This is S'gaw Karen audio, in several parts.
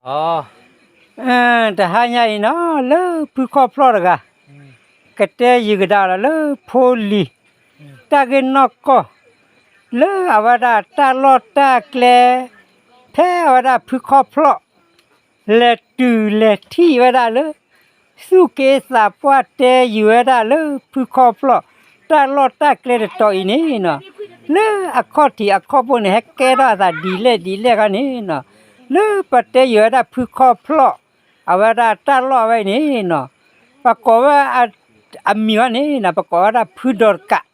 အီ တဟါညါအံၤနီၤ လၢဖုခီဖျီၣ်တဂၤ ကတဲယုာ်ကဒါလီၤလၢဖိလံၤ တၢ်ဂ့ၢ်နီၢ်ကီၢ် လၢအဝဲဒၣ်တၢ်လီၢ်တၢ်ကျဲ ဖဲအဝဲဒၣ်ဖုခီဖျီၣ် လဲၤတုၤလဲၤထံၣ်ဝဲဒၣ်လၢ သူၣ်က့သးပှၢ်တဲယုာ်ဝဲဒၣ်လၢဖုခီဖျီၣ် တၢ်လီၢ်တၢ်ကျဲတတီၤအံၤန့ၣ်နီၤ လၢအခီၣ်ထံးအခီၣ်ဘိန့ၣ် ဟဲကဲထီၣ်အသးဒ်လဲၣ်ဒ်လဲၣ်ခီန့ၣ်နီၤ လၢပတဲယုာ်ဝဲဒၣ်ဖုခီဖျီၣ် အဝဲဒၣ်တၢ်လီၢ်အဝဲအံၤန့ၣ်နီၤ ပကိးဝဲ အမံၤခီန့ၣ်နီၤ ပကိးဝဲဒၣ်ဖုဒီးတကး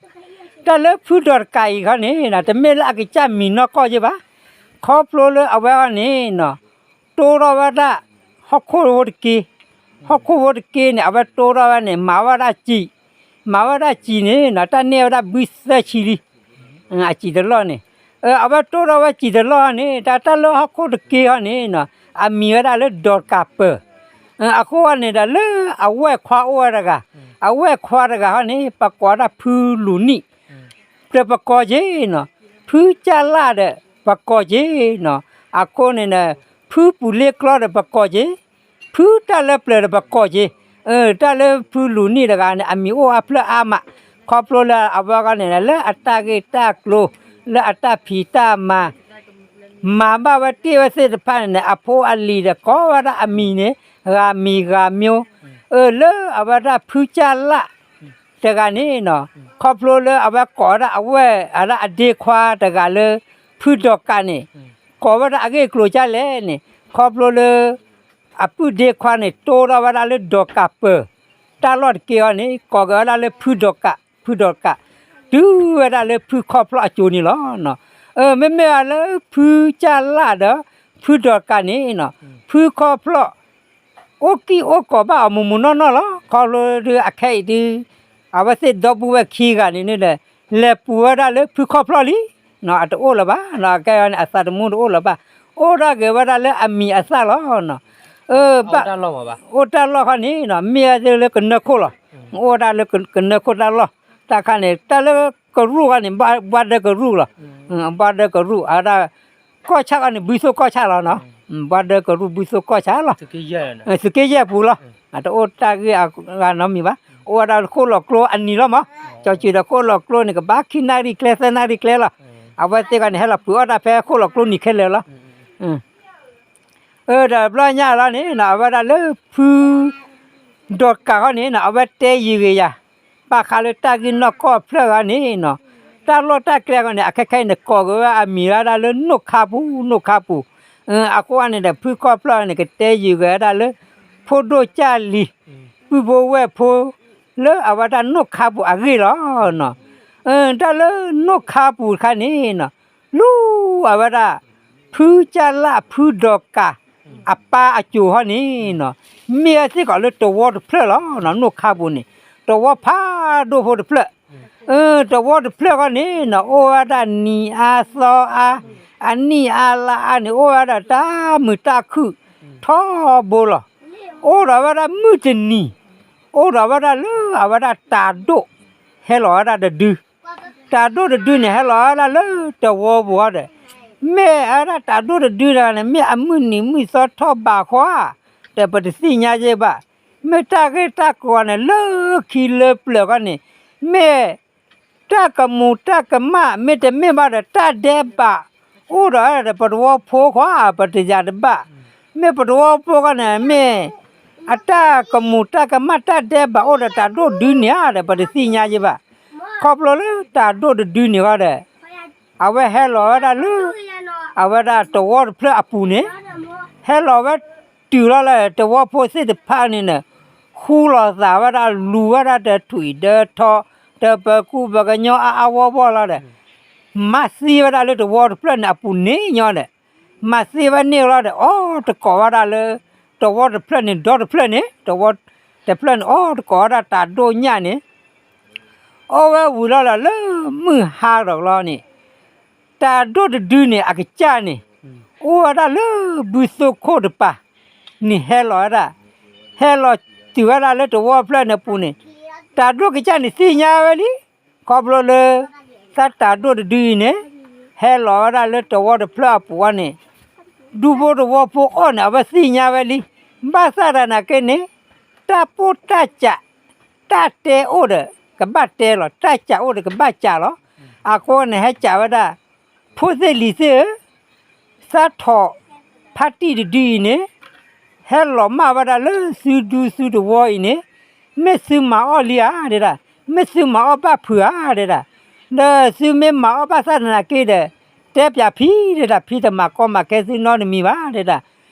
တၢ်လၢဖုဒီးတကးအံၤခီန့ၣ်နီၤ တမ့ၢ်လၢအကစၢ်မံၤနီၢ်ကီၢ်ယ့ၢ်ဘၣ် ခီဖျိလၢအဝဲအံၤန့ၣ်နီၤ တိၢ်ထီၣ်ဝဲဒၣ် ဟီၣ်ခိၣ်ဖိတက့ ဟီၣ်ခိၣ်ဖိတက့န့ၣ် အဝဲတိၢ်ထီၣ်ဝဲန့ၣ် မၤဝဲဒၣ်စံာ် မၤဝဲဒၣ်စံာ်န့ၣ်နီၤ တၢ်န့ၢ်ဝဲဒၣ်ဘုသၢဆံလံ အစံာ်တလီၢ်န့ၣ် အဝဲတိၢ်ထီၣ်ဝဲစံာ်တလီၢ်န့ၣ် တၢ်တၢ်လၢဟီၣ်ခိၣ်တက့ဟီန့ၣ်နီၤ အမံၤဝဲဒၣ်လၢဒီးတကးပၢၤ အဃိန့ၣ်ဒီးလၢအဝဲၢ်ခွါအိၣ်ဝဲတဂၤ အဝဲၢ်ခွါတဂၤဟီန့ၣ် ပကိးဝဲဒၣ်ဖုလူၤနံၣ် ဒီးပကိးက့ၤနီၤ ဖုကၢ်လၣ်ဒီးပကိးက့ၤနီၤ အဃိန့ၣ်ဒီး ဖုပူၤလ့ကျီဒီးပကိးက့ၤ ဖုတၢ်လၢပျၢၤဒီးပကိးက့ၤ တၢ်လၢဖုလူၤနံၣ်တဂၤန့ၣ် အမံၤအိၣ်အါဖျၢၣ်အါမး ခီဖျိလၢအဝဲဂီၢ်န့ၣ် လၢအတၢ်ဂ့ၢ်တၢ်ကျိၤ လၢအတၢ်ဖံးတၢ်မၤ မၤဘၣ်ဝဲတ့ၢ်ဝဲသ့ၣ်တဖၣ်န့ၣ် အဖိအလံၤဒီးကိးဝဲဒၣ်အမံၤန့ၣ် ဂၤမံၤဂၤမျိၤ အၢ လၢအဝဲဒၣ်ဖုကၢ်လၣ် တဂၤန့ၣ်နီၤ ခီဖျိလၢအဝဲကိးဝဲဒၣ်အဝဲၢ်အဒၣ်အဒ့ခွါတဂၤလၢ ဖုဒီးကးန့ၣ် ကိးဝဲဒၣ်အဂ့ၢ်အကျိၤကၢ်လဲၣ်န့ၣ် ခီဖျိလၢ အပုၢ်ဒ့ခွါန့ၣ် တိၢ်ထီၣ်ဝဲဒၣ်လၢဒီးကးပၢၤ တၢ်လီၢ်တက့အီၤန့ၣ် ကိးက့ၤဝဲဒၣ်လၢဖုဒီးကး ဖုဒီးကး တုၤဝဲဒၣ်လၢဖုခီဖျီၣ်အစိၤန့ၣ်လီၤ. မ့မ့ၢ်အလၢဖုကၢ်လၣ်ဒီး ဖုဒီးကးန့ၣ်နီၤ ဖုခီဖျီၣ် အိၣ်ကံၢ်အိၣ်ကီးဘၣ်အီၤမုၢ်မုၢ်နီၢ်နီၢ်လီၤ. ခီဖျိဒုးအခဲအံၤဒုး အဝဲသ့ၣ်ဒီပုၢ်ဝဲၢ်ခံဂၤန့ၣ်န့ၣ်ဒီး လဲၤပူၤဝဲဒၣ်လၢဖုခီဖျီၣ်လံနီၤ အတအိၣ်လၢၤဘၣ်နီၤ အကဲအီၤန့ၣ် အသးတမူတအိၣ်လၢၤဘၣ် အိၣ်ဒၣ်က့ၤဝဲဒၣ်လၢအမံၤအသၣ်လီၤ. အိၣ်တၢ်လီၢ်ခီန့ၣ်နီၤ မ့ၢ်ဝဲသ့ၣ်လၢကနၢခိၣ်လီၤ. အိၣ်ဝဲဒၣ်လၢကနၢခိၣ်တၢ်လီၢ် တၢ်ခါန့ၣ် တၢ်လၢကရူၢ်ခီန့ၣ် ဘၣ်ဒၢကရူၢ်လီၤ. ဘၣ်ဒၢကရူၢ် အဝဲဒၣ် ကီၢ်ဆၣ်ခီန့ၣ် ဘုသိၣ်ကီၢ်ဆၣ်လီၤနီၤ. ဘၣ်ဒၢကရူၢ်ဘုသိၣ်ကီၢ်ဆၣ်လီၤ. သုးက့ယဲၢ်ပူၤလီၤ. အတအိၣ်တၢ်ဂ့ၢ်အဂၤနီတမံၤဘၣ်. အိၣ်ဝဲဒၣ်လၢဃိၣ်လီၤကျိအနံၤလီၤမး. ကၠီၤစူၤဒီးဃိၣ်လီၤကျိန့ၣ် ကဘၣ်ခံနၣ်ရံၣ်ကျဲသၢနၣ်ရံၣ်ကျဲလီၤ. အဝဲသ့ၣ်ခီန့ၣ် ဟဲလီၤပှ့ၤအီၣ်တၢ်ဖဲဃိၣ်လီၤကျိနံၤခဲလၢာ်လီၤ. အၢ ဒီးဘျီညါလီၤန့ၣ်နီၤ အဝဲဒၣ်လၢဖု ဒီးကးခီန့ၣ်နီၤ အဝဲတဲယံၤဂ့ၤယၤ ဘၣ်ဃးလၢတၢ်ဂ့ၢ်နီၢ်ကီၢ်ဖျၢၣ်ဂီၢ်န့ၣ်နီၤ တၢ်လီၢ်တၢ်ကျဲဂီၢ်န့ၣ် အခဲခဲအံၤန့ၣ် ကိးက့ၤဝဲအမံၤဝဲဒၣ်လၢနိၣ်ခါပူၤ နိၣ်ခါပူၤ အဃိန့ၣ်ဒီး ဖုခီဖျီၣ်န့ၣ် ကတဲယံၤဂ့ၤဝဲဒၣ်လၢ ဖိဒိၣ်ကၢ်လံၤ ပုၢ်ဖိဝဲၢ်ဖိ လၢအဝဲဒၣ်နိၣ်ခါပူၤအဂ့ၢ်လီၤ. တၢ်လၢနိၣ်ခါပူၤတခါန့ၣ်နီၤ လူအဝဲဒၣ် ဖုကၢ်လၣ်ဖုဒီးကး အပၢ်အစိၤဟီန့ၣ်နီၤ မ့ၢ်ဝဲစ့ၢ်ကီးလၢတဝီတဖျၢၣ်လီၤ. နိၣ်ခါပူၤန့ၣ် တဝီဖးဒိၣ်ဖိတဖျၢၣ် တဝီတဖျၢၣ်ဃီန့ၣ်နီၤ အိၣ်ဝဲဒၣ်နံၤအါသီအါ အနံၣ်အါလါအါန့ၣ် အိၣ်ဝဲဒၣ်တၢ်မုာ်တၢ်ခုၣ်ထီဘိလီၤ. အိၣ်ဒီးဝဲဒၣ်မုၢ်တနံၤ အိၣ်ဒီးဝဲဒၣ်လၢအဝဲဒၣ်တၤဒိၣ် ဟဲလီၤဝဲဒၣ်တဒု တၤဒိၣ်တဒုန့ၣ် ဟဲလီၤဝဲဒၣ်လၢတဝီပူၤဃီဒီး မ့ၢ်ဝဲဒၣ်တၤဒိၣ်တဒုတဂၤန့ၣ် မ့ၢ်အမုၢ်နံၤမုၢ်သီထီၣ်ဘးဃီဧါ ဒီးပတသ့ၣ်ညါယဲဘၣ်. မ့ၢ်တၢ်ဂ့ၢ်တၢ်ကျိၤန့ၣ် လၢခံလၢပျၢၤဃီန့ၣ် မ့ၢ်တၢ်ကမူၤတၢ်ကမၣ် မ့တမ့ၢ်ဘၣ်ဒီး တၢ်ဒဲးဘးအိၣ်ဒီးပတဝီဖိဃီဧါ ပတယၤတဘၣ်. မ့ၢ်ပတဝီဖိဃီန့ၣ် မ့ၢ်အတၢ်ကမူၤတၢ်ကမၣ် တၢ်ဒဲးဘးအိၣ်ဒီးတၤဒိၣ်တဒုန့ၣ်ဧါဒီး ပတသ့ၣ်ညါယဲဘၣ်. ခီဖျိလၢတၤဒိၣ်တဒုန့ၣ်ဃီဒီး အဝဲဟဲလီၤဝဲဒၣ်လၢ အဝဲဒၣ်တဝီတဖျၢၣ်အပူၤန့ၣ် ဟဲလီၤဝဲတုၤလီၤလၢတဝီဖိသ့ၣ်တဖၣ်န့ၣ်န့ၣ် ဃူလိာ်သးဝဲဒၣ် လူၤဝဲဒၣ်တထွံၣ်ဒၢထီ တပကူပကညီအါအါဝီဝီလီၤဒီး မၤသံဝဲဒၣ်လၢတဝီတဖျၢၣ်န့ၣ်အပူၤန့ၣ်ညီဒီး မၤသံဝဲန့ၣ်လီၤဒီး အီၣ်တကိးဝဲဒၣ်လၢ တဝီတဖျၢၣ်န့ၣ် ဒီတဖျၢၣ်န့ၣ် တဝီတဖျၢၣ်န့ၣ် အီၣ်တကိးဝဲဒၣ်တၤဒိၣ်ညၣ်န့ၣ် အီၣ်ဝဲဝံၤလီၤလၢ လၢမုၢ်ဟါဒီးလီၤန့ၣ် တၤဒိၣ်တဒုန့ၣ် အကစၢ်န့ၣ် အိၣ်ဝဲဒၣ်လၢဘုသိခိၣ်တပၤန့ၣ် ဟဲလီၤဝဲဒၣ် ဟဲလီၤတုၤဝဲဒၣ်လၢတဝီဖျၢၣ်န့ၣ်အပူၤန့ၣ် တၤဒိၣ်ကစၢ်န့ၣ်သ့ၣ်ညါဝဲလံ ခီဖျိလၢ တၢ်တၤဒိၣ်တဒုအံၤန့ၣ် ဟဲလီၤဝဲဒၣ်လၢတဝီတဖျၢၣ်အပူၤအံၤန့ၣ် ဒူဖိတဝီဖိအီၣ်န့ၣ် အဝဲသ့ၣ်ညါဝဲလံ. ဘၣ်ဆၣ်သနာ်က့န့ၣ် တၢ်ပိၢ်တၢ်စး တၢ်တဲအိၣ်ဒီး ကဘၣ်တဲလီၤ, တၢ်စးအိၣ်ဒီးကဘၣ်စးလီၤ. အဃိန့ၣ် ဟဲစးဝဲဒၣ် ဖိသ့ၣ်လံၤသ့ၣ်ဧၢ, သးထီၣ်ဖါတံၢ်တဒုအံၤန့ၣ် ဟဲလီၤမၢ်ဝဲဒၣ်လၢသုဒူသုတဝီအံၤန့ၣ် မ့ၢ်သုမၤအီၣ်လံဧါဒဲဒၣ်, မ့ၢ်သုမၤအီၣ်ဘၣ်ဖုးဧါဒဲဒၣ်, ဒီးသုမ့ၢ်မၤအီၣ်ဘၣ်ဆၣ်သနာ်က့ဒီး တဲပၠးဖံဒဲဒၣ်, ဖံတမၤကီမၤခဲသုနီတမံၤဘၣ်ဒဲဒၣ်.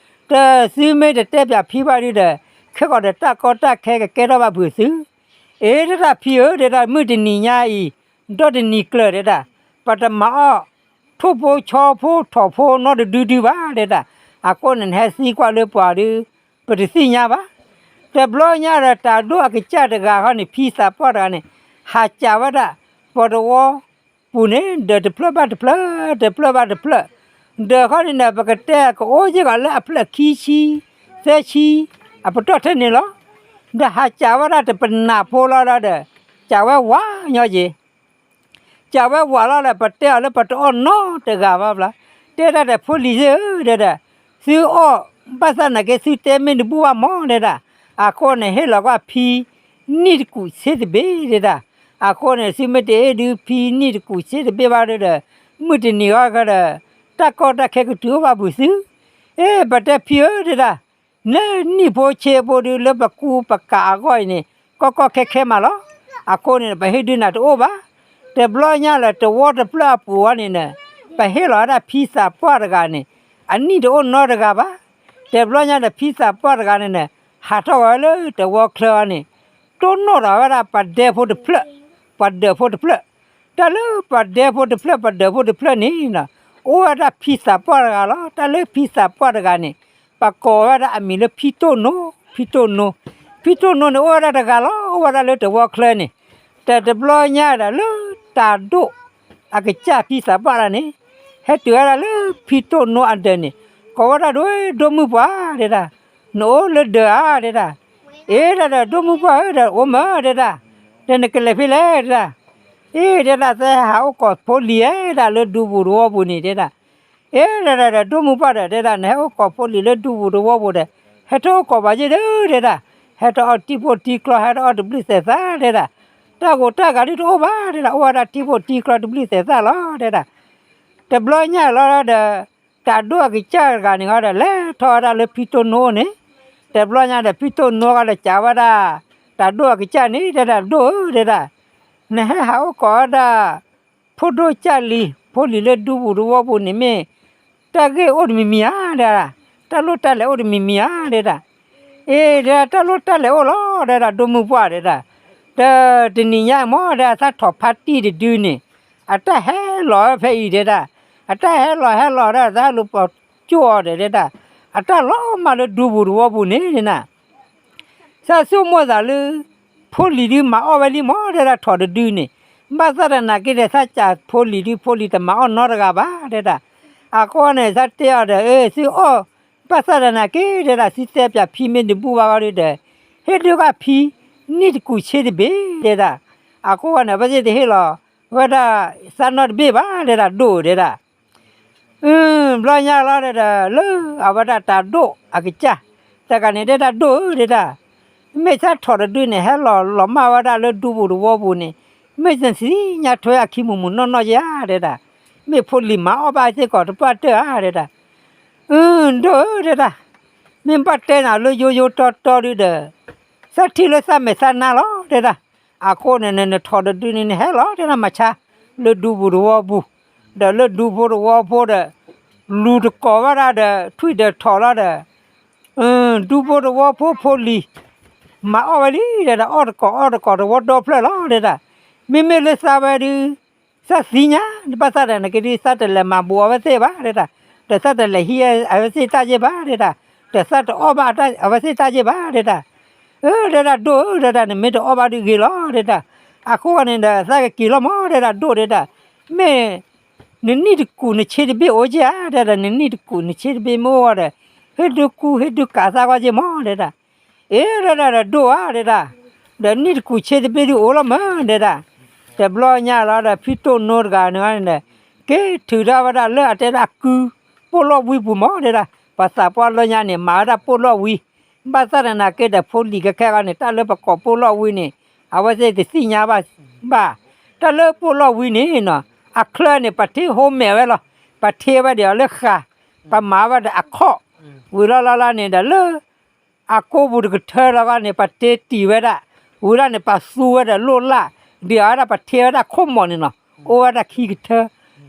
ဒီးသုမ့ၢ်တတဲပၠးဖံဘၣ်ဒုဒီး ခဲကီးဒီးတၢ်ကီတၢ်ခဲကကဲထီၣ်ဘၣ်ဖုးသု. အ့ ဒဲဒၣ်ဖံဧၢဒဲဒၣ်, မုၢ်တနံၤညါအံၤ ဒီတနံၤကျၢၤဒဲဒၣ်, ပတမၤအီၣ် ထိၣ်ဖိဆီဖိထီၣ်ဖိနီတဒုဒုဘၣ်ဒဲဒၣ်. အဃိန့ၣ် နဟဲသံကွၢ်လၢပှၤဒု ပတသ့ၣ်ညါဘၣ်. တဘျီညါဒီး တၢ်ဒိၣ်အကစၢ်တဂၤဃီန့ၣ် ဖံသးပှၢ်တဂၤန့ၣ် ဟးစးဝဲဒၣ် ပှၤတဝီပူၤန့ၣ် ဒီးတဖျၢၣ်ဘၣ်တဖျၢၣ် တဖျၢၣ်ဘၣ်တဖျၢၣ်, ဒီးဃီန့ၣ်ဒီး ပကတဲကအိၣ်စ့ၢ်ကီးလၢအဖျၢၣ်ခံဆံ သၢဆံ အပတီၢ်ထဲန့ၣ်လီၤ. ဒီးဟးစးဝဲဒၣ်တပနၢ်ဖိလီၤဒီး စးဝဲဝးညီက့ၤ စးဝဲဝးလီၤဒီး ပတဲအီၤလၢပတအီၣ်နီတဂၤဘၣ်ဘျီ, တဲဒၣ်ဒီး ဖိလံၤသ့ၣ်ဧၢဒဲဒၣ်, သုအီၣ်ဘၣ်ဆၣ်သနာ်က့ သုတဲမ့ၢ်တဘူၣ်ဘၣ်မးဒဲဒၣ်. အဃိန့ၣ် ဟ့ၣ်လီၤကွၢ်ဖံ နံၣ်တကူာ်ဆ့တဘ့ၣ်ဒဲဒၣ်. အဃိန့ၣ် သုမ့ၢ်တဟ့ၣ်ဒုးဖံနံၣ်တကူာ်ဆ့တဘ့ၣ်ဘၣ်ဒီး မုၢ်တနံၤဃီဒီး တၢ်ကီတၢ်ခဲကတုၤအိၣ်ဘၣ်ဖုးသု. အ့ ပတဲဖံဧၢဒဲဒၣ်, လၢနံၣ်ဖိဆ့ဖိဒု လၢပကူပကၤအဂီၢ်အံၤန့ၣ် ကီကီခဲခဲမးလီၤ. အဃိန့ၣ် ပဟ့ၣ်ဒုးနၤတအိၣ်ဘၣ်. တဘျီညါလၢတဝီတဖျၢၣ်အပူၤအံၤန့ၣ် ပဟ့ၣ်လီၤဝဲဒၣ်ဖံသးပှၢ်တဂၤန့ၣ် အနံၣ်တအိၣ်နီတဂၤဘၣ်. တဘျီညါဒီး ဖံသးပှၢ်တဂၤန့ၣ် ဟးထီၣ်ဝဲလၢတဝီချၢအံၤန့ၣ် တိၢ်နီၣ်ထီၣ်ဝဲဒၣ်ပှၤဒဲဖိတဖျၢၣ် ပှၤဒၢးဖိတဖျၢၣ်. တၢ်လၢပှၤဒဲဖိတဖျၢၣ် ပှၤဒၢးဖိတဖျၢၣ်န့ၣ် အိၣ်ဝဲဒၣ်ဖံသးပှၢ်တဂၤလီၤ. တၢ်လၢဖံသးပှၢ်တဂၤန့ၣ် ပကိးဝဲဒၣ်အမံၤလၢဖံတိၢ်နိ, ဖံတိၢ်နိ, ဖံတိၢ်နိန့ၣ် အိၣ်ဝဲဒၣ်တဂၤလီၤ. အိၣ်ဝဲဒၣ်လၢတဝီချၢန့ၣ် တဘျီညါဒီးလၢတၢ်ဒိၣ်အကစၢ်ဖံသးပှၢ်တဂၤန့ၣ် ဟဲတုၤဝဲဒၣ်လၢဖံတိၢ်နိအဒၢးန့ၣ် ကိးဝဲဒၣ်ဒီး ဒိၣ်မုၢ်ပှၢ်ဒဲဒၣ်, နအိၣ်လၢဒၢးဧါဒဲဒၣ်. အ့ ဒဲဒၣ်ဒီး ဒိၣ်မုၢ်ပှၢ်ဧၢဒီး အိၣ်မးဒဲဒၣ်, ဒီးနကလဲၤဖဲလဲၣ်ဒဲဒၣ်. အ့ ဒဲဒၣ် သဲဟးအိၣ်ကိးဖိလံၤဧၢဒၣ် လၢဒူပူၤတဝီပူၤန့ၣ်ဒဲဒၣ်. အ့ ဒဲဒၣ်ဒီး ဒိၣ်မုၢ်ပှၢ်ဒီး ဒဲဒၣ် နဟဲအိၣ်ကိးဖိလံၤလၢဒူပူၤတဝီပူၤဒီး ဟဲတအိၣ်ကိးဘၣ်ယ့ၢ်ဒီးဒဲဒၣ်, ဟဲတအီၣ်တံၢ်ဖိတံၢ်ကျီ ဟဲတအီၣ်တဘျုးသဲးသၣ်ဒဲဒၣ်, တၢ်ဂိးတၢ်ဂၤဒုတအိၣ်ဘၣ်ဒဲဒၣ်, အိၣ်ဝဲဒၣ်တံၢ်ဖိတံၢ်ကျီတဘျုးသဲးသၣ်လီၤဒဲဒၣ်. တဘျီညါလီၤဒီး တၢ်ဒိၣ်အကစၢ်တဂၤန့ၣ်ဃီဒီး လဲၤထီၣ်ဝဲဒၣ်လၢဖံတိၢ်နိန့ၣ်, တဘျီညါဒီး ဖံတိၢ်နိဃီဒီး စံးဝဲဒၣ် တၢ်ဒိၣ်အကစၢ်န့ၣ် တဲဒၣ် ဒိၣ်ဧၢ တဲဒၣ်, နဟဲဟးအိၣ်ကိးဝဲဒၣ် ဖိဒိၣ်ကၢ်လံၤ ဖိလံၤလၢဒူပူၤတဝီပူၤန့ၣ်မ့ၢ် တၢ်ဂ့ၢ်အိၣ်တမံၤမံၤဧါ တဲဒၣ်, တၢ်လိၣ်တၢ်လဲၤအိၣ်တမံၤမံၤဧါ တဲဒၣ်. အ့ တဲဒၣ် တၢ်လိၣ်တၢ်လဲၤအိၣ်လီၤ တဲဒၣ် ဒိၣ်မုၢ်ပှၢ် တဲဒၣ်, ဒီးတနံၤညါမ့ၢ် တဲဒၣ် သးထီၣ်ဖါတံၢ်တဒုန့ၣ် အတၢ်ဟဲလီၤဖဲအံၤ တဲဒၣ်, အတၢ်ဟဲလီၤဟဲလီၤဒီး သးဟဲလူၤပိာ်ကၠိၣ်အီၤဒီး တဲဒၣ်, အတၢ်လီၤမၢ်လၢဒူပူၤတဝီပူၤန့ၣ် တဲဒၣ် သးဆိကမိၣ်သးလၢ ဖိလံၤဒုမၤအီၣ်ဝဲလံမ့ၢ် တဲဒၣ် ထီၣ်တဒုန့ၣ်, ဘၣ်သၣ်သနာ်က့ဒီး သးစံးဖိလံၤဒု ဖိလံၤတမၤအီၣ်နီတဂၤဘၣ် တဲဒၣ်. အဃိန့ၣ် သးတဲအီၤဒီး အ့ သုအီၣ်ဘၣ်သၣ်သနာ်က့ တဲဒၣ် သုတဲပၠးဖံမ့ၢ်တဘူၣ်ဘၣ်ဃီဒုဒီး ဟ့ၣ်ဒုးဃာ်ဖံ နံၣ်တကူာ်ဆ့တဘ့ၣ် တဲဒၣ်. အဃိန့ၣ် အဝဲသ့ၣ်တဟ့ၣ်လီၤဝဲဒၣ်သးနီတဘ့ၣ်ဘၣ် တဲဒၣ် ဒိၣ်ဧၢ တဲဒၣ်. ဘျီညါလီၤဒီး လၢအဝဲဒၣ်တၢ်ဒိၣ်အကစၢ် တဂၤန့ၣ် တဲဒၣ် ဒိၣ်ဧၢ တဲဒၣ်, မ့ၢ်သးထီၣ်တဒုန့ၣ် ဟဲလီၤလီၤမၢ်ဝဲဒၣ်လၢဒူပူၤတဝီပူၤန့ၣ်, မ့ၢ်တသ့ၣ်ညါထွဲအခံမုၢ်မုၢ်နီၢ်နီၢ်ဧါ တဲဒၣ်, မ့ၢ်ဖိလံၤမၤအီၣ်ဘၣ်စ့ၢ်ကီးတပှၢ်တၢၢ်ဧါ တဲဒၣ်. ဒိၣ်ဧၢ တဲဒၣ်, မ့ၢ်ဘၣ်တဲနၤလၢယိယိတီတီဒုဒီး သးထံၣ်လၢသးမဲာ်သးနါလီၤ တဲဒၣ်. အဃိန့ၣ် နထီၣ်တဒုန့ၣ် နဟဲလီၤ တဲဒၣ် မၤဆါ လၢဒူပူၤတဝီပူၤ, ဒီးလၢဒူဖိတဝီဖိဒီး လူၤတကိးဝဲဒၣ်ဒီး ထွံၣ်ဒီးထီၣ်လီၤဒီး ဒူဖိတဝီဖိဖိလံၤ မၤအီၣ်ဝဲလံ တဲဒၣ်, အီၣ်တကိးအီၣ်တကိးတဝီဒီဖျၢၣ်လီၤ တဲဒၣ်. မ့မ့ၢ်လၢသးဝဲဒု သးသ့ၣ်ညါ ဘၣ်သၣ်သနာ်က့ဒု သးတလဲၤမၤဘူးအဝဲသ့ၣ်ဘၣ် တဲဒၣ်, ဒီးသးတလဲၤဟံးအဝဲသ့ၣ်တၢ်ယ့ၢ်ဘၣ် တဲဒၣ်, ဒီးသးတအီၣ်ဘၣ်အဝဲသ့ၣ်တၢ်ယ့ၢ်ဘၣ် တဲဒၣ်. အၢ တဲဒၣ် ဒိၣ်ဧၢ တဲဒၣ်, နမ့ၢ်တအီၣ်ဘၣ်ဒုဂ့ၤလီၤ တဲဒၣ်. အဃိန့ၣ်ဒီး သးကက့ၤလီၤမး တဲဒၣ် ဒိၣ် တဲဒၣ်, မ့ၢ် နနံၣ်တကူာ်နဆ့တဘ့ၣ်အိၣ်က့ဧါ တဲဒၣ်, နနံၣ်တကူာ်နဆ့တဘ့ၣ်မ့ၢ်အိၣ်ဒီး ဟ့ၣ်ဒုးကူဟ့ၣ်ဒုးကးသးဂီၢ်က့မး တဲဒၣ်. အ့ တဲဒၣ်ဒီး ဒိၣ်ဧါ တဲဒၣ်, ဒီးနံၣ်တကူာ်ဆ့တဘ့ၣ်ဒုအိၣ်လီၤမး တဲဒၣ်. တဘျီညါလီၤဒီး ဖံတိၢ်နိတဂၤန့ၣ်ဒီး က့ၤထုးထီၣ်ဝဲဒၣ်လၢအတဲဒၣ်ကု ပိၢ်လီၢ်ဝံပူၤမး တဲဒၣ်. ပှၤသးပှၢ်လၢညါန့ၣ် မၤဝဲဒၣ်ပိၣ်လီၢ်ဝံၤ, ဘၣ်ဆၣ်သနာ်က့ဒီး ဖိလံၤခဲခဲအံၤန့ၣ် တၢ်လၢပကိးပိၣ်လီၢ်ဝံၤန့ၣ် အဝဲသ့ၣ်တသ့ၣ်ညါဘၣ်ဘၣ်. တၢ်လၢပိၣ်လီၢ်ဝံၤန့ၣ်နီၤ အချၢန့ၣ် ပှၤထ့ဟိမဲာ်ဝဲလီၤ. ပှၤထ့ဝဲဒၣ်အီၤလၢဃာ်, ပမၤဝဲဒၣ်အခီၣ်, ဝံၤလီၤလီၤလီၤန့ၣ်ဒီး လၢအကိာ်ပူၤတကထၢလီၤဂီၢ်န့ၣ် ပှၤတ့တံာ်ဝဲဒၣ်, ဝံၤလီၤန့ၣ် ပှၤသူဝဲဒၣ်လိၣ်လၢ်, ဒ်အဝဲဒၣ်ပှၤထ့ဝဲဒၣ်ခိၣ်မီၤန့ၣ်နီၤ, အိၣ်ဝဲဒၣ်ခံကထၢ.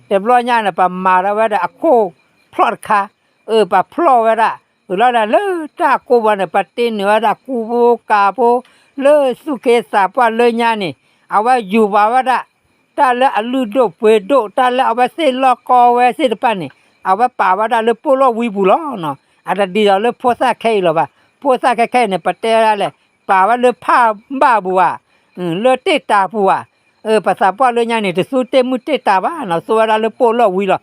တဘျီညါန့ၣ် ပှၤမၤထီၣ်ဝဲဒၣ်အခိၣ်ဖျီၣ်တခါ, အၢ ပှၤဖျီၣ်ဝဲဒၣ်, ဝံၤလီၤဒၣ်လၢတၢ်ကိာ်ပူၤန့ၣ် ပှၤတ့နုာ်ဝဲဒၣ်ကူဖိကၤဖိ, လၢသူၣ်က့သးပှၢ်လၢညါန့ၣ် အဝဲယူၤပာ်ဝဲဒၣ် တၢ်လၢအလုၢ်ဒိၣ်ပှ့ၤဒိၣ် တၢ်လၢအဝဲသ့ၣ်လီၢ်ကီဝဲသ့ၣ်တဖၣ်န့ၣ် အဝဲပာ်ဝဲဒၣ်လၢပိၣ်လီၢ်ဝံပူၤလီၤ. အတဒ်သိးလၢဖိသၣ်ခဲအံၤလီၤဘၣ်. ဖိသၣ်ခဲခဲအံၤန့ၣ် ပတဲဒၣ်လဲာ် ပာ်ဝဲလၢဖးဘၣ်ပူၤဧါ, လၢတ့ၢ်တၤပူၤဧါ. ပှၤသးပှၢ်လၢညါန့ၣ် တသူတ့ၢ်မုၢ်တ့ၢ်တၤဘၣ်နီၤ, သူဝဲဒၣ်လၢပိၣ်လီၢ်ဝံလီၤ.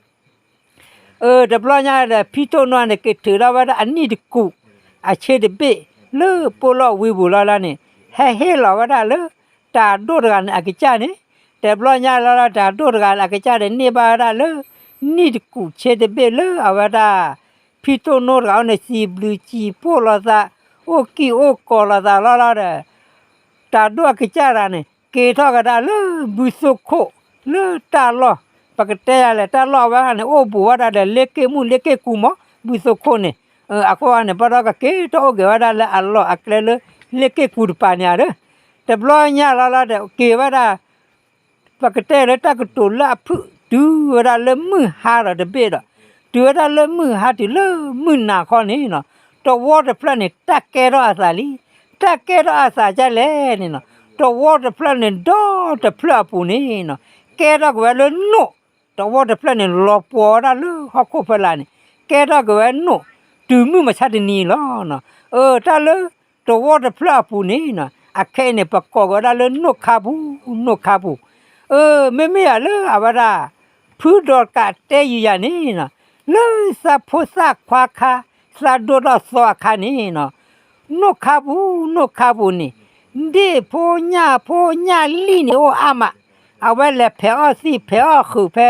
တဘျီညါဒီး ဖံတိၢ်နိန့ၣ် က့ၤထုးထီၣ်ဝဲဒၣ်အနံၣ်တကူာ် အဆ့တဘ့ၣ် လၢပိၣ်လီၢ်ဝံပူၤလီၤလီၤန့ၣ် ဟဲဟ့ၣ်လီၤဝဲဒၣ်လၢ တၤဒိၣ်တဂၤန့ၣ်အကစၢ်န့ၣ်, တဘျီညါလီၤလီၤ တၤဒိၣ်တဂၤန့ၣ်အကစၢ်ဒီးန့ၢ်ဘၣ်ဝဲဒၣ်လၢ နံၣ်တကူာ်ဆ့တဘ့ၣ်လၢအဝဲဒၣ် ဖံတိၢ်နိတဂၤအအိၣ်န့ၣ် စံးဘျုးစံးဖှိၣ်လိာ်သး, အိၣ်ကံၢ်အိၣ်ကီၤလိာ်သးလီၤလီၤဒီး တၤဒိၣ်အကစၢ်တဂၤန့ၣ် က့ၤထီၣ်ကဒါလၢဘုသိၣ်ခိၣ် လၢတၢ်လီၢ်, ပကတဲယၤလဲၣ် တၢ်လီၢ်အဝဲန့ၣ် အိၣ်ဘူးဝဲဒၣ်ဒီးလ့ၣ်က့ၣ်မုၣ်လ့ၣ်က့ၣ်ကူမး, ဘုသိၣ်ခိၣ်န့ၣ်, အဃိန့ၣ် ဘၣ်ဒီးကက့ၤထီၣ်အိၣ်က့ၤဝဲဒၣ်လၢအလီၢ်အကျဲလၢ လ့ၣ်က့ၣ်ကူတပၤန့ၣ်ဧါဒီး, တဘျီညါလီၤလီၤဒီး က့ၤဝဲဒၣ် ပကတဲလၢတၢ်ကတိၤလၢအဖုၣ် တုၤဝဲဒၣ်လၢမုၢ်ဟါဒီးတဘ့ၣ်ဒီး, တုၤဝဲဒၣ်လၢမုၢ်ဟါတုၤလၢမုၢ်နၤခီန့ၣ်နီၤ, သဝီတဖျၢၣ်န့ၣ် တၢ်ကဲထီၣ်အသးလံ. တၢ်ကဲထီၣ်အသးဒ်လဲၣ်န့ၣ်နီၤ, သဝီတဖျၢၣ်န့ၣ် ဒီတဖျၢၣ်အပူၤန့ၣ်နီၤ, ကဲထီၣ်က့ၤဝဲလၢနိၣ်, သဝီတဖျၢၣ်န့ၣ် လီၤပှီၤဝဲဒၣ်လၢဟီၣ်ခိၣ်ဖီလာ်န့ၣ် ကဲထီၣ်က့ၤဝဲနိၣ်, တုၤမုၢ်မဆါတနံၤလီၤ. အၢ တၢ်လၢ သဝီတဖျၢၣ်အပူၤန့ၣ်နီၤ, အခဲအံၤန့ၣ် ပကိးက့ၤဝဲဒၣ်လၢနိၣ်ခါပူၤ, နိၣ်ခါပူၤ. အၢ မ့မ့ၢ်ယၤလၢအဝဲဒၣ် ဖုဒီးကးတဲယံၤယၤန့ၣ်နီၤ, လၢသးဖိသၣ်ခွါခါ, သးဒိၣ်ထီၣ်သီအခါန့ၣ်နီၤ, နိၣ်ခါပူၤ, နိၣ်ခါပူၤန့ၣ် ဒ့ၣ်ဖိညၣ်ဖိညၣ်လံၣ်န့ၣ်အိၣ်အါမး, အဝဲလဲၤဖဲးအီၣ်သံၣ်ဖဲးအီၣ်ဃုာ်ဖဲ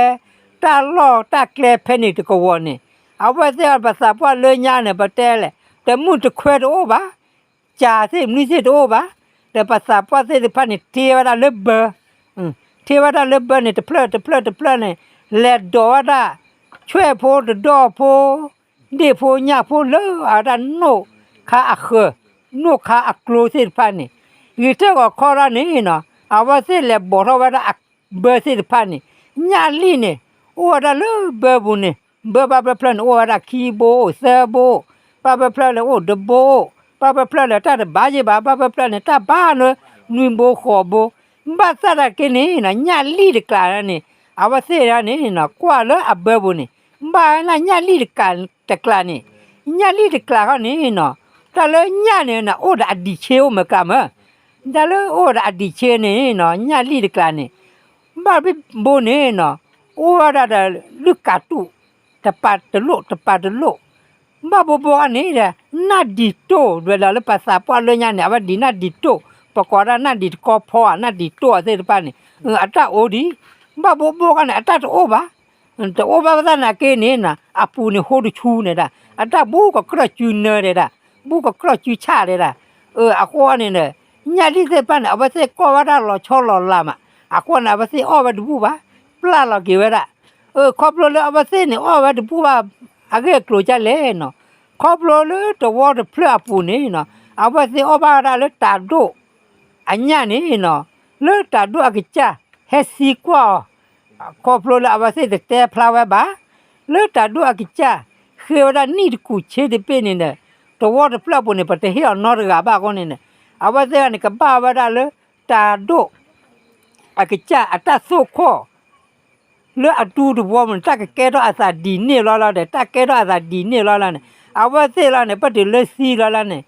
တၢ်လီၢ်တၢ်ကျဲဖဲန့ၣ်တကဝီၤန့ၣ်, အဝဲသ့ၣ်ပှၤသးပှၢ်လၢညါန့ၣ် ပတဲလဲၣ်, တမုၢ်တခွဲတအိၣ်ဘၣ်, ကၢ်သ့ၣ်မနုၤသ့ၣ်တအိၣ်ဘၣ်, ဒီးပှၤသးပှၢ်သ့ၣ်တဖၣ်န့ၣ် ထ့ဝဲဒၣ်လၢဘၢ, ထ့ဝဲဒၣ်လၢဘၢန့ၣ် တဖျၢၣ်တဖျၢၣ်တဖျၢၣ်န့ၣ် လဲၤဒိးဝဲဒၣ် ဆွဲၣ်ဖိတဒီၣ်ဖိ ဒ့ၣ်ဖိညၣ်ဖိလၢအဝဲဒၣ်နိၣ်ခါအဃၢၤ, နိၣ်ခါအကျိသ့ၣ်တဖၣ်န့ၣ်, ဂ့ၤထၢၣ်ဂီၤခီဒၣ်န့ၣ်နီၤ, အဝဲသ့ၣ်လဲၤဘိးထီၣ်ဝဲဒၣ်အဘၢသ့ၣ်တဖၣ်န့ၣ်, ညၣ်လံၣ်န့ၣ် အိၣ်ဝဲဒၣ်လၢဘၢပူၤန့ၣ်, ဘၢဘၣ်ဖျၢၣ်ဖျၢၣ်န့ၣ် အိၣ်ဝဲဒၣ်ခံဘိ သၢဘိ, ဘၣ်ဖျၢၣ်ဖျၢၣ်လၢအိၣ်တဘိ, ဘၣ်ဖျၢၣ်ဖျၢၣ်လၢတၢ်တဘၣ်ယံၤဘၣ်, ဘၣ်ဖျၢၣ်ဖျၢၣ်န့ၣ် တၢ်ဘၣ်လၢနွံဘိဃိးဘိ, ဘၣ်ဆၣ်သနာ်က့န့ၣ်နီၤ ညၣ်လံၣ်တကျးန့ၣ် အဝဲသ့ၣ်ဒၣ်န့ၣ်နီၤ ကွၢ်လၢအဘၢပူၤန့ၣ် ဘၣ်ဝဲဒၣ်ညၣ်လံၣ်တကျးန့ၣ်, ညၣ်လံၣ်တကျးခီန့ၣ်နီၤ, တၢ်လၢညၣ်န့ၣ်နီၤ အိၣ်ဒီးအဒံးဆ့အိၣ်မ့ၢ်ကမၢ, တၢ်လၢအိၣ်ဒီးအဒံးဆ့န့ၣ်နီၤ ညၣ်လံၣ်တကျးန့ၣ် ဘၣ်ဘိန့ၣ်နီၤ အိၣ်ဝဲဒၣ်ဒီးလုၢ်ကးတူာ် တပၤတလိၣ် တပၤတလိၣ်, ဘၣ်ဘိဘိခီန့ၣ်ဒီး နၣ်ဒံးတိၢ် ဒွဲၣ်လီၤလၢပှၤသးပှၢ်လၢညါန့ၣ် အဝဲဒံးနၣ်ဒံးတိၢ် ပကိးဒၣ်နၣ်ဒံးတကီဖီဧါ နၣ်ဒံးတိၢ်သ့ၣ်တဖၣ်န့ၣ် အတၢ်အိၣ်ဒံး, ဘၣ်ဘိဘိခီန့ၣ် အတၢ်တအိၣ်ဘၣ်, တအိၣ်ဘၣ်ဘၣ်ဆၣ်သနာ်က့န့ၣ်နီၤ အပူၤန့ၣ်ဟိတဆူန့ၣ်ဒၣ် အတၢ်ဘူးကကြၢၢ်စုနၢဒဲးဒၣ်, ဘူးကကြၢၢ်စုဆၣ်ဒဲးဒၣ်, အဃိန့ၣ်ဒီး ညၣ်လံၣ်သ့ၣ်တဖၣ်န့ၣ် အဝဲသ့ၣ်ကီၢ်ဝဲဒၣ်လီၤဆီလီၤလးမး, အဃိန့ၣ် အဝဲသ့ၣ်အီၣ်ဝဲတဘူၣ်ဘၣ်, ပျၢ်လီၤက့ၤဝဲဒၣ်, ခီဖျိလၢအဝဲသ့ၣ်န့ၣ် အီၣ်ဝဲတဘူၣ်ဘၣ် အဂ့ၢ်အကျိၤဒ်လဲၣ်နီၤ, ခီဖျိလၢသဝီတဖျၢၣ်အပူၤန့ၣ်နီၤ အဝဲသ့ၣ်အီၣ်ဘၣ်ဝဲဒၣ်လၢတၤဒိၣ် အညၣ်န့ၣ်နီၤ, လၢတၤဒိၣ်အကစၢ် ဟဲသံကွၢ်အီၤ, ခီဖျိလၢအဝဲသ့ၣ်တတဲဖျါဝဲဘၣ်, လၢတၤဒိၣ်အကစၢ် ဃ့ဝဲဒၣ်နံၣ်တကူာ်ဆ့တဘ့ၣ်န့ၣ်ဒီး သဝီတဖျၢၣ်အပူၤန့ၣ် ပတဟ့ၣ်အီၤနီတဂၤဘၣ်အဃိန့ၣ် အဝဲသ့ၣ်န့ၣ် ကဘၣ်ဝဲဒၣ်လၢ တၤဒိၣ် အကစၢ်အတၢ်သိၣ်ခိၣ် လၢအတူတဝီပူၤန့ၣ် တၢ်ကကဲထီၣ်အသးဒ်န့ၣ်လီၤလီၤဒီး တၢ်ကဲထီၣ်အသးဒ်န့ၣ်လီၤလီၤန့ၣ် အဝဲသ့ၣ်လီၤန့ၣ် ပတုၤလၢသံလီၤလီၤန့ၣ်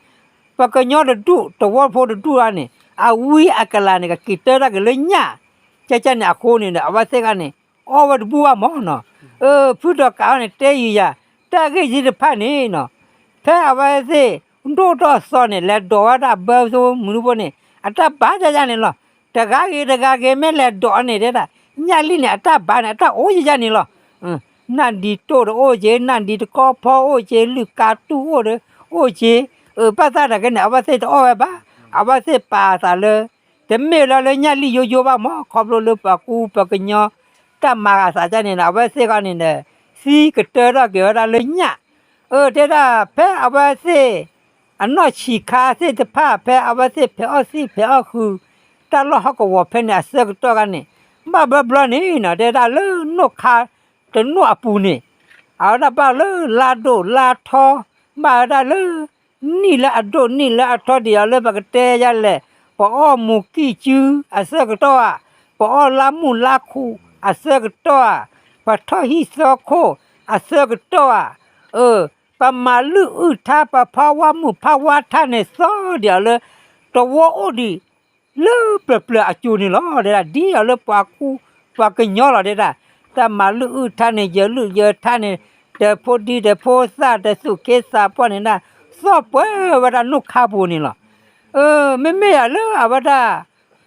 ပှၤကညီတဒူၣ် သဝီဖိတဒူၣ်လီၤန့ၣ် အဝံအကလၤန့ၣ် ကက့ၤတၢတၢ်က့ၤလၢညၣ် ကကန့ၣ်အဃိန့ၣ်ဒီး အဝဲသ့ၣ်ဂၤန့ၣ် အီၣ်ဝဲတဘူၣ်ဘၣ်မးနီၤ. အၢ ဖုဒီးကးအီၤန့ၣ် တဲယံာ်ယၤ တၢ်ဂ့ၢ်သ့ၣ်တဖၣ်န့ၣ်နီၤ ဖဲအဝဲသ့ၣ် ဒိၣ်ထီၣ်သီန့ၣ် လဲၤဒိးဝဲဒၣ်ဘၢသိမုၢ်နုဖိန့ၣ် အတၢ်ဘၣ်ယၤယၤန့ၣ်လီၤ. တဂၤဂ့ၤတဂၤဂ့ၤ မ့ၢ်လဲၤဒိးန့ၣ်တဲဒၣ် ညၣ်လံၣ်န့ၣ် အတၢ်ဘၣ်န့ၣ် အတၢ်အိၣ်ယၤယၤန့ၣ်လီၤ. နၣ်ဒံတိၢ်ဒီးအိၣ်က့ၤ, နၣ်ဒံတကီၢ်ဖီအိၣ်က့ၤ, လုၢ်ကါတူၢ်အိၣ်ဒီးအိၣ်က့ၤ, အဘၣ်သၣ်နာ်က့န့ၣ် အဝဲသ့ၣ်တအီၣ်ဝဲဘၣ်. အဝဲသ့ၣ်ပာ်အသးလၢ တမ့ၢ်လၢလၢညၣ်လံၣ်ယိယိဘၣ်မး, ခီဖျိလၢပှၤကူပှၤကညီ တၢ်မၤအသးဒ်န့ၣ်ဒီး အဝဲသ့ၣ်ဃီန့ၣ်ဒီး သံကတၢထီၣ်က့ၤဝဲဒၣ်လၢညၣ်, အၢ တဲဒၣ်ဖဲအဝဲသ့ၣ် အနီၢ်ဆံးခါသ့ၣ်တဖၣ် ဖဲအဝဲသ့ၣ်ဖဲးအီၣ်သံၣ်ဖဲးအီၣ်ဃုာ် တၢ်လီၢ်ဟီၣ်ကဝီၤဖဲန့ၣ်အဆၢကတီၢ်ခါန့ၣ်, ဘၣ်ဘျီဘျီန့ၣ်နီၤ တဲဒၣ်လၢနီၢ်ခါတနီၢ်အပူၤန့ၣ်, အဝဲဒၣ်ဘၣ်လၢလါဒိၣ်လါထီ, ဘၣ်ဝဲဒၣ်လၢ နံၣ်လၢအဒိၣ်နံၣ်လၢအထီဒ်အီၤလၢပကတဲယၤလဲၣ်, ပအီၣ်မူးကံၢ်စုအဆၢကတီၢ်ဧါ, ပအီၣ်လါမုၢ်လါခူးအဆၢကတီၢ်ဧါ, ပထီၣ်ဟံၣ်သီခိၣ်အဆၢကတီၢ်ဧါ, အၢ ပမၤလုၢ်အုၣ်ထါ ပဖးဝါမုၢ်ဖးဝါထါန့ၣ် သီဒ်အီၤလၢ တဝီအိၣ်ဒံး လၢပျၢၤပျၢၤအစိၤန့ၣ်လီၤ. တဲဒၣ်ဒ်အီၤလၢပှၤကူပှၤကညီလီၤ တဲဒၣ်, တၢ်မၤလုၢ်အုၣ်ထါန့ၣ် ယၢၤလုၢ်ယၢၤထါန့ၣ် တဖိဒံတဖိသၣ် တသူၣ်က့သးပှၢ်န့ၣ်ဒၣ် သီၣ်ပှဲၤဝဲဒၣ်နီၢ်ခါပူၤန့ၣ်လီၤ. အၢ မ့မ့ၢ်ယၤလၢအဝဲဒၣ်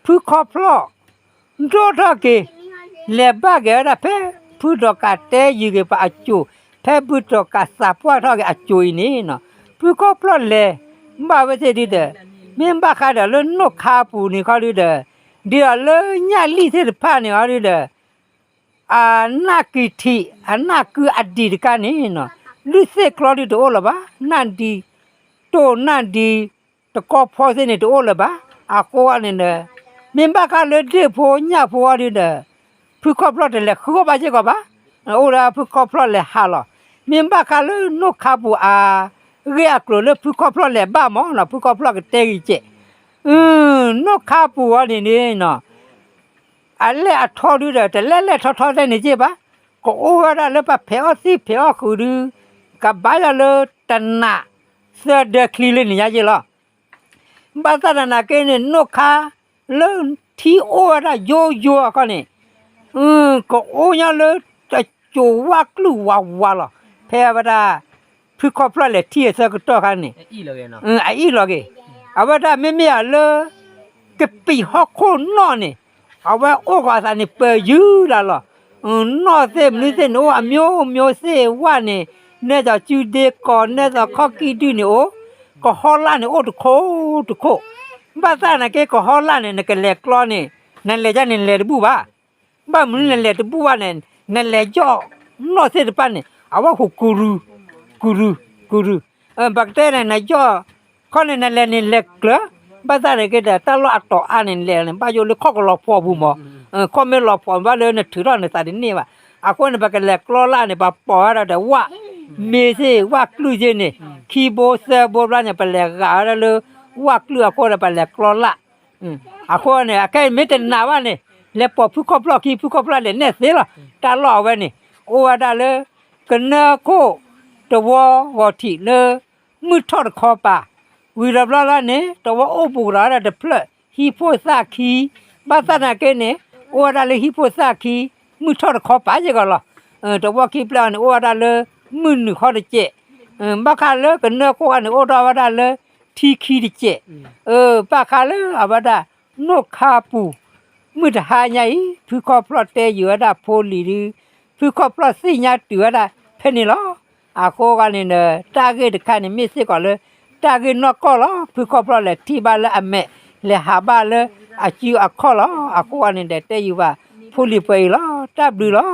ဖုခီဖျီၣ် ဒိၣ်ထီၣ်က့ၤ လဲၤဘၣ်က့ၤဝဲဒၣ်ဖဲ ဖုဒီးကးတဲယုာ်က့ၤပှၤအစိၤ, ဖဲဖုဒီးကးသးပှၢ်ထီၣ်က့ၤအစိၤအံၤန့ၣ်နီၤ, ဖုခီဖျီၣ်လဲၤ ဘၣ်ဝဲသ့ၣ်ဒုဒီး, မ့ၢ်ဘၣ်ဃးဒီးလၢနီၢ်ခါပူၤန့ၣ်ခီဒုဒီး, ဒ်အီၤလၢညၣ်လံၣ်သ့ၣ်တဖၣ်န့ၣ်ခီဒုဒီး အနၢ်ကံထံး အနၢ်ကုအဒံးတခါန့ၣ်နီၤ, လုၢ်သ့ၣ်ကျီဒုတအိၣ်လၢၤဘၣ်, နၣ်ဒံ တိၢ်နၣ်ဒံ တကီၢ်ဖီသ့ၣ်န့ၣ်တအိၣ်လၢၤဘၣ်. အဃိန့ၣ်ဒီး မ့ၢ်ဘၣ်ဃးလၢဒ့ၣ်ဖိညၣ်ဖိအီၤဒုဒီး ဖုခီဖျီၣ်တလဲၤဃုအီၣ်ဘၣ်စ့ၢ်ကီးဘၣ်, အိၣ်ဒီးဖုခီဖျီၣ်လဲၤဟးလီၤ. မ့ၢ်ဘၣ်ဃးလၢနီၢ်ခါပူၤအါ ဂ့ၢ်အကျိၤလၢဖုခီဖျီၣ်လဲၤဘၣ်မၢ်နီၤ, ဖုခီဖျီၣ်ကတဲဂ့ၤကဲး, နီၢ်ခါပူၤအီၤန့ၣ်န့ၣ်နီၤ အလဲၢ်အထီဒုဒီး တလဲၢ်လဲၢ်ထီထီသ့ၣ်န့ၣ်က့ၢ်ဘၣ်, ကအိၣ်ဝဲဒၣ်လၢပှၤဖဲးအီၣ်သံၣ်ဖဲးအီၣ်ဃုာ်ဒု ကဘၣ်ယီၤလၢတနးသၢဒၢချံလၢန့ၣ်ညါက့ၢ်လီၤ. ဘၣ်ဆၣ်သနာ်က့န့ၣ် နီၢ်ခါလၢထံအိၣ်ဝဲဒၣ်ယိယိအခီန့ၣ် ကအိၣ်ညီလၢတစိၤဝၣ်ကျုၢ်ဝးဝးလီၤ. ဖဲဝဲဒၣ် ဖုခီဖျီၣ်လဲၤထံၣ်အဆၢကတီၢ်ခါန့ၣ် အအံၣ်လီၤက့ၤ, အဝဲဒၣ်မ့မ့ၢ်အလၢ ကပံာ်ဟီၣ်ခိၣ်နီၣ်န့ၣ် အဝဲအိၣ်ဃီၤအသးန့ၣ် ပၢၤယုၢ်လၢ်လီၤ. နီၣ်သ့ၣ်မနုၤသ့ၣ်န့ၣ် အိၣ်အမျိုးမျိုးသ့ၣ်ဝၣ်န့ၣ်, နဲသိးစုဒ့ကီး နဲသိးခီၣ်ကံၢ်ဒုၣ်န့ၣ်အိၣ်, ကဟီလၣ်န့ၣ်အိၣ်တခိၣ်တခိၣ်. ဘၣ်ဆၣ်သနာ်က့ ကဟီလၣ်န့ၣ် နကလဲၤကျီန့ၣ် နလဲၤဒ်န့ၣ် နလဲၤတဘူၣ်ဘၣ်. ဘၣ်မနုၤနလဲၤတဘူၣ်ဘၣ်န့ၣ် နလဲၤယီၣ်နီၣ်သ့ၣ်တဖၣ်န့ၣ် အဝဲဟူးကူရူၤ ကူရူၤ ကူရူၤ, ပကတဲန့ၣ် နယီၣ် ခီန့ၣ် နလဲၤန့ၣ်လဲၤကျၢၤ, ဘၣ်ဆၣ်သနာ်က့ဒီး တၢ်လီၢ်အတီၤအါန့ၣ် နလဲၤန့ၣ် ဘၣ်ယိၣ်လၢခီၣ်ကလီၤဖှီၣ်ပူၤမး, ခီၣ်မ့ၢ်လီၤဖှီၣ်ဘၣ်လၢနထုးထီၣ်နသးတန့ၢ်ဘၣ်. အဃိန့ၣ် ပကလဲၤကျီလၣ်န့ၣ် ပပိာ်ဝဲဒၣ်ဒီးဝၣ်မ့ၤသ့ၣ် ဝၣ်ကျုၢ်သ့ၣ်န့ၣ် ခံဘိသၢဘိဘျီန့ၣ် ပလဲၤဂာ်ဝဲဒၣ်လၢ ဝၣ်ကျုၢ်အဃိဒီး ပလဲၤကျီလၣ်. အဃိန့ၣ် အခဲအံၤမ့ၢ်တနာ်ဘၣ်န့ၣ် လဲၤပိာ်ဖုခီဖျီၣ်ခံ ဖုခီဖျီၣ်လဲၤနဲၣ်သ့လီၤ. တၢ်လီၢ်အဝဲန့ၣ် အိၣ်ဝဲဒၣ်လၢ ကနၢခိၣ်တဝီဂီၤထံးလၢ မုၢ်ထီၣ်တခီပၤ, ဝံၤဒီးဘျီလၢန့ၣ် တဝီအိၣ်ဘူးကဒီးဝဲဒၣ်တဖျၢၣ် ဟံၣ်ဖိသၣ်ခံ, ဘၣ်ဆၣ်သနာ်က့န့ၣ် အိၣ်ဝဲဒၣ်လၢဟံၣ်ဖိသၣ်ခံ မုၢ်ထီၣ်တခီပၤစ့ၢ်ကီးလီၤ. တဝီခံဖျၢၣ်အံၤန့ၣ် အိၣ်ဝဲဒၣ်လၢ မုၢ်နုာ်ခီတစဲး, ဘၣ်ဃးလၢကနၢခိၣ်အံၤန့ၣ် အိၣ်ထီၣ်ဝဲဒၣ်လၢ ထံခံတစဲး, ဘၣ်ဃးလၢအဝဲဒၣ် နီၢ်ခါပူၤ မုၢ်တဟါညါအံၤ ဖုခီဖျီၣ်တဲယုာ်ဝဲဒၣ်ဖိလံၤဒု, ဖုခီဖျီၣ်သ့ၣ်ညါတုၤဝဲဒၣ်ဖဲန့ၣ်လီၤ. အဃိဂၤန့ၣ်ဒီး တၢ်ဂ့ၢ်တခါန့ၣ် မ့ၢ်စ့ၢ်ကီးလၢ တၢ်ဂ့ၢ်နီၢ်ကီၢ်လီၤ. ဖုခီဖျီၣ်လဲၤထံၣ်ဘၣ်လၢအမဲာ် လဲၤဟးဘၣ်လၢအစုအခီၣ်လီၤ. အဃိဂၤန့ၣ်ဒီး တဲယုာ်ဘၣ်ဖိလံၤပှဲၤအံၤလီၤ. တၢ်ဘျုးလီၤ.